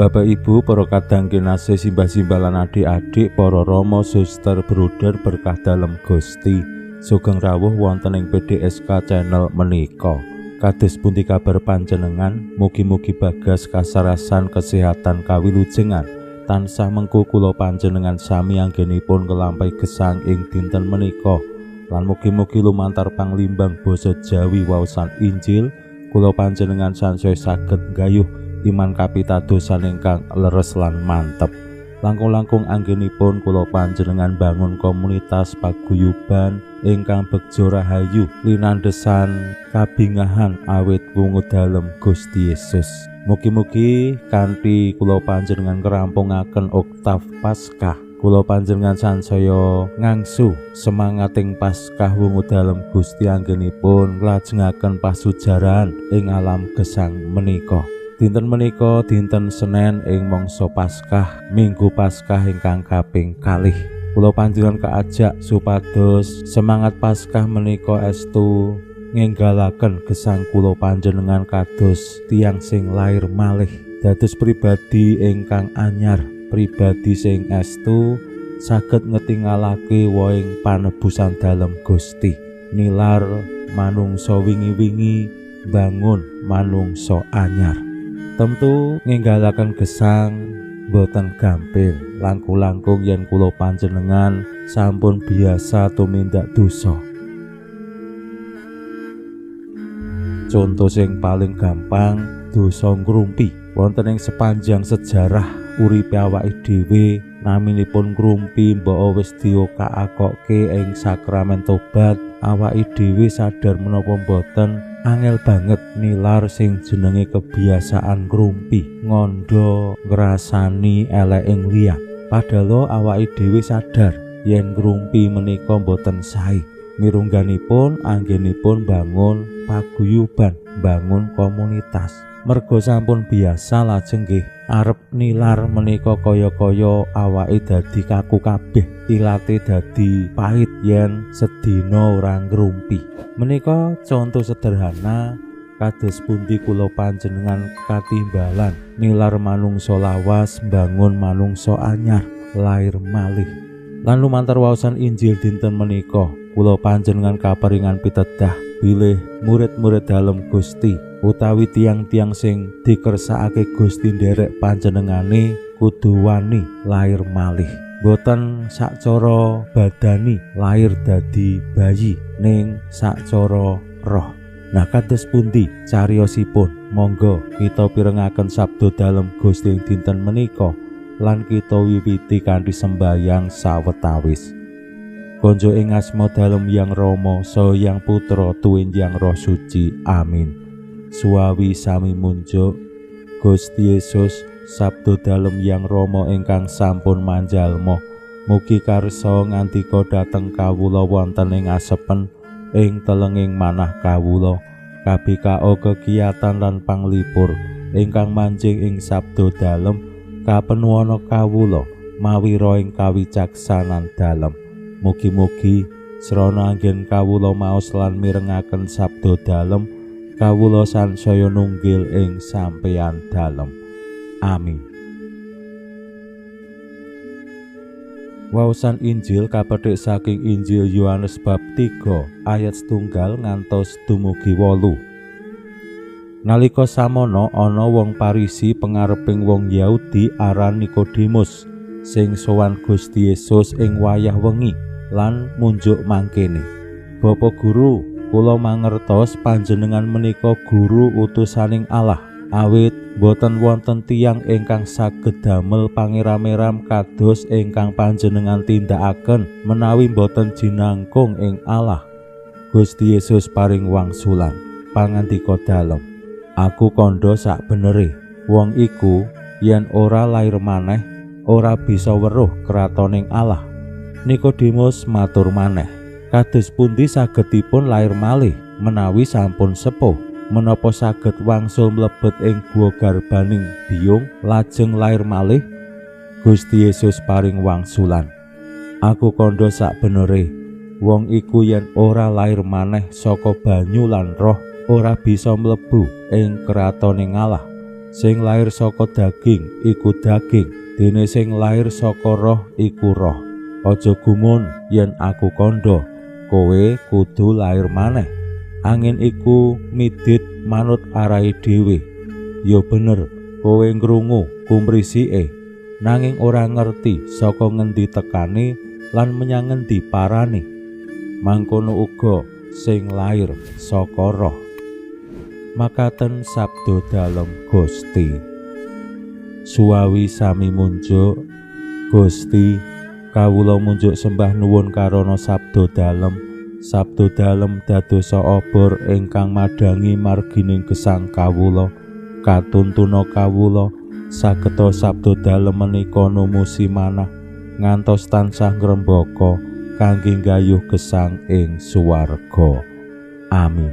Bapak Ibu, para kadang kinasih, simbah-simbah lan adik-adik, para rama, suster, bruder berkah dalem Gusti. Sugeng rawuh wonten ing PDSK channel menika. Kados pundi kabar panjenengan? Mugi-mugi bagas kasarasan kesehatan kawilujengan. Tansah mengku kula panjenengan sami anggenipun nglampahi gesang ing dinten menika. Lan mugi-mugi lumantar panglimbang basa Jawi waosan Injil kula panjenengan sansaya saged nggayuh iman kapitadosan ingkang leres lan mantep. Langkung-langkung anggenipun kula panjenengan bangun komunitas paguyuban ingkang begjo rahayu linandesan kabingahan awit wungu dalem Gusti Yesus. Mugi-mugi kanthi kula panjenengan ngrampungaken oktaf Paskah, kula panjenengan sansaya ngangsu semangating Paskah wungu dalem Gusti anggenipun nglajengaken pasujaran ing alam gesang menika. Dinten menika dinten Senen ing mangsa Paskah, Minggu Paskah ingkang kaping kalih. Kula panjenengan kaajak supados semangat Paskah menika estu ngenggalaken gesang kula panjenengan kados tiyang sing lair malih, dados pribadi ingkang anyar, pribadi sing estu saged ngetingalake wohing panebusan dalem Gusti. Nilar manungsa wingi-wingi, bangun manungsa anyar. Tentu ngenggalaken gesang boten gampil, langkung-langkung yen kula panjenengan sampun biasa tumindak dosa. Contoh sing paling gampang, dosa ngrumpi. Wonten ing sepanjang sejarah uripe awake dhewe, naminipun ngrumpi mbok wis diokak-akokke ing sakramen tobat, awake dhewe sadar menapa mboten angel banget nilar sing jenenge kebiasaan ngrumpi, ngondo ngrasani elek ing liya. Padahal awake dhewe sadar yen ngrumpi menika mboten sae. Mirungganipun anggenipun bangun paguyuban, bangun komunitas. Mergo sampun biasa lajeng nggih arep nilar menika kaya-kaya awake dadi kaku kabeh, ilate dadi pahit yen sedina ora ngrumpi. Menika contoh sederhana kados pundi kula panjenengan katimbalan nilar manungsa lawas bangun manungsa anyar, lair malih. Lan lumantar waosan Injil dinten menika kula panjenengan kaparingan pitedah bilih murid-murid dalem Gusti utawi tiang-tiang sing dikersakake Gusti nderek panjenengane kudu wani lair malih. Boten sacara badani lair dadi bayi, ning sacara roh. Nah, kados pundi cariyosipun? Monggo kita pirengaken sabda dalem Gusti ing dinten menika lan kita wiwiti kanthi sembayang sawetawis. Konjo ing asma dalem Yang Rama, saha Yang Putra, tuwin Yang Roh Suci. Amin. Suwawi sami munjuk Gusti Yesus, sabda dalem Yang Rama ingkang sampun manjalma, mugi karsa ngandika dhateng kawula wonten ing asepen ing telenging manah kawula, kabikao kegiatan lan panglipur ingkang manjing ing sabda dalem kapenuwana kawula mawira ing kawicaksanan dalem. Mugi-mugi srana anggen kawula maos lan mirengaken sabda dalem, kawula sansaya nunggil ing sampeyan dalem. Amin. Waosan Injil kapethik saking Injil Yohanes bab 3 ayat 1 ngantos dumugi 8. Nalika samono ana wong Parisi pengareping wong Yahudi aran Nikodemus sing sowan Gusti Yesus ing wayah wengi lan munjuk mangkene. Bapak Guru, kula mangertos panjenengan menika guru utusaning Allah, awit boten wonten tiyang ingkang saged damel pangeram-eram kados ingkang panjenengan tindakaken menawi boten jinangkung ing Allah. Gusti Yesus paring wangsulan pangandika dalem, aku kandha sak benere, wong iku yen ora lair maneh ora bisa weruh kratoning Allah. Nikodemus matur maneh, kados pundi sagedipun lair malih menawi sampun sepuh? Menapa saged wangsul mlebet ing guwa garbaning biyung lajeng lair malih? Gusti Yesus paring wangsulan, aku kandha sakbenere, wong iku yen ora lair maneh saka banyu lan roh ora bisa mlebu ing kratoning Allah. Sing lair saka daging iku daging, dene sing lair saka roh iku roh. Aja gumun yen aku kandha, kowe kudu lair maneh. Angin iku midit manut arahe dhewe. Ya bener, kowe ngrungu kumrisike, nanging ora ngerti saka ngendi tekane lan menyang ngendi parane. Mangkono uga sing lair saka roh. Makaten sabda dalem Gusti. Suwawi sami munjuk, Gusti, kawula munjuk sembah nuwun karana sabda dalem. Sabda dalem dadosa obor ingkang madhangi margining gesang kawula, katuntuna kawula sageta sabda dalem menika numusi manah ngantos tansah ngrembaka kangge nggayuh gesang ing swarga. Amin.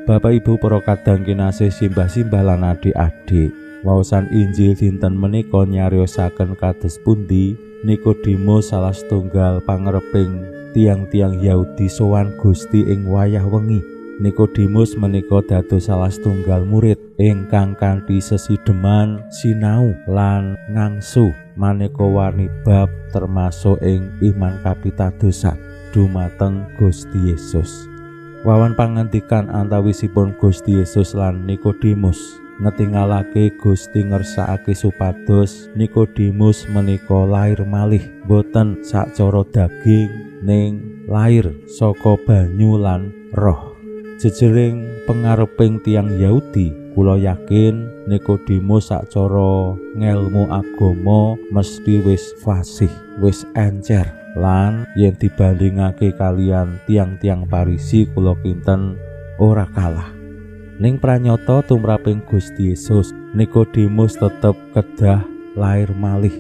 Bapak Ibu para kadang kinasih, simbah-simbah lan adik-adik, waosan Injil dinten menika nyariosaken kados pundi Nikodemus salah setunggal pangreping tiang-tiang Yahudi sowan Gusti ing wayah wengi. Nikodemus menika dados salah setunggal murid ingkang kanthi sesideman sinau lan ngangsu maneka warni bab termasuk ing iman kapitadosan dumateng Gusti Yesus. Wawan pangandikan antawisipun Gusti Yesus lan Nikodemus ngetingalake Gusti ngersakake supados Nikodemus menika lair malih boten sacara daging ning lair saka banyu lan roh. Jejering pengareping tiang Yahudi, kula yakin Nikodemus sacara ngelmu agama mesti wis fasih, wis encer. Lan yen dibandingake kalian tiang-tiang Parisi kula kinten ora kalah. Ning pranyata tumraping Gusti Yesus, Nikodemus tetep kedah lair malih.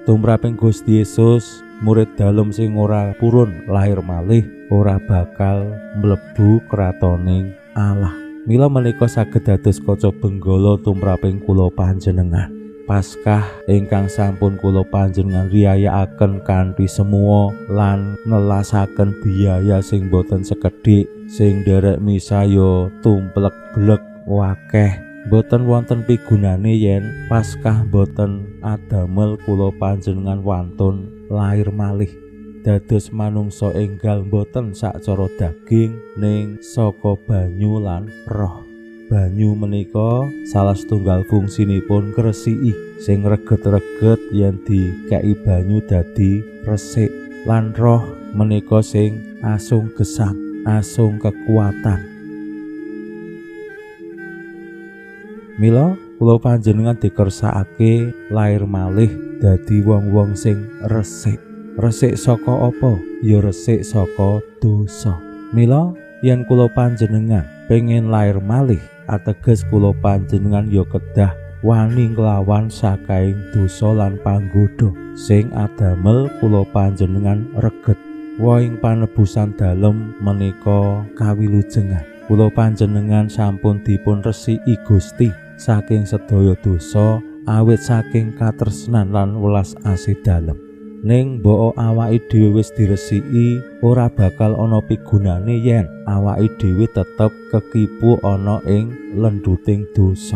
Tumraping Gusti Yesus, murid dalem sing ora purun lair malih ora bakal mlebu kratoning Allah. Mila menika saged dados kaca benggala tumraping kula panjenengan. Paskah ingkang sampun kula panjenengan riyayakaken kanthi semua lan nelasaken biaya sing boten sekedhik, sing nderek misa ya tumplek-blek wakeh, boten wonten pigunane yen Paskah boten adamel kula panjenengan wantun lair malih dados manungsa enggal boten sacara daging ning saka banyu lan roh. Banyu menika salah setunggal fungsinipun ngresiki, sing reget-reget yen dikeki banyu dadi resik, lan roh menika sing asung gesang, asung kekuatan. Mila kula panjenengan dikersakake lair malih dadi wong-wong sing resik. Resik saka apa? Ya resik saka dosa. Mila yen kula panjenengan pengen lair malih, ateges kula panjenengan ya kedah wani nglawan sakaing dosa lan panggoda sing adamel kula panjenengan reget. Wohing panebusan dalem menika kawilujengan. Kula panjenengan sampun dipun resiki Gusti saking sedaya dosa awit saking katresnan lan welas asih dalem. Ning mbok awake dhewe wis diresiki, ora bakal ana pigunane yen awake dhewe tetep kekipu ana ing lenduting dosa.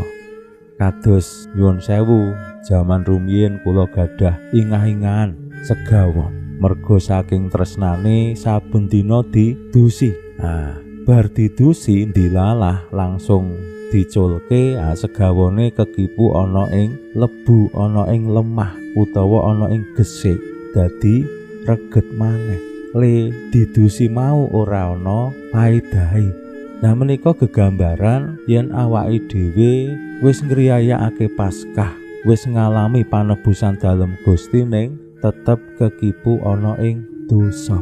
Kados nyuwun sewu, jaman rumiyin kula gadah ingah-ingahan segawon. Mergo saking tresnane saben dina didusi. Ah, bar didusi dilalah langsung diculke, segawone kekipu ana ing lebu, ana ing lemah utawa ana ing gesik. Dadi reget maneh. Le didusi mau ora ana paedahe. Nah menika gegambaran yen awake dhewe wis ngriyayakake Paskah, wis ngalami panebusan dalem Gusti ning tetep kekipu ana ing dosa.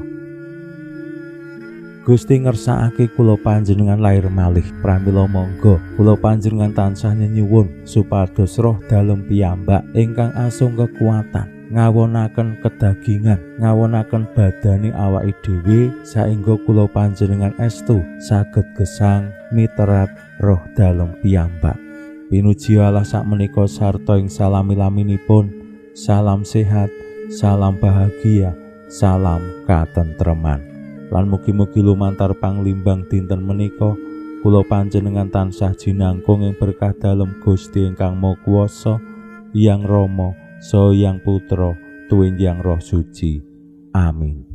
Gusti ngersakake kula panjenengan lair malih. Pramila monggo kula panjenengan tansah nyenyuwun supados Roh Dalem piyambak ingkang asung kekuatan ngawonaken kedagingan, ngawonaken badane awake dhewe saengga kula panjenengan estu saged gesang miterat Roh Dalem piyambak. Pinuji Allah sakmenika sarta ing salami-laminipun. Salam sehat, salam bahagia, salam katentreman. Lan mugi-mugi lumantar panglimbang dinten menika kula panjenengan tansah jinangkung ing berkah dalem Gusti ingkang Maha Kuwasa, Hyang Rama, Saha Hyang Putra, tuwin Hyang Roh Suci. Amin.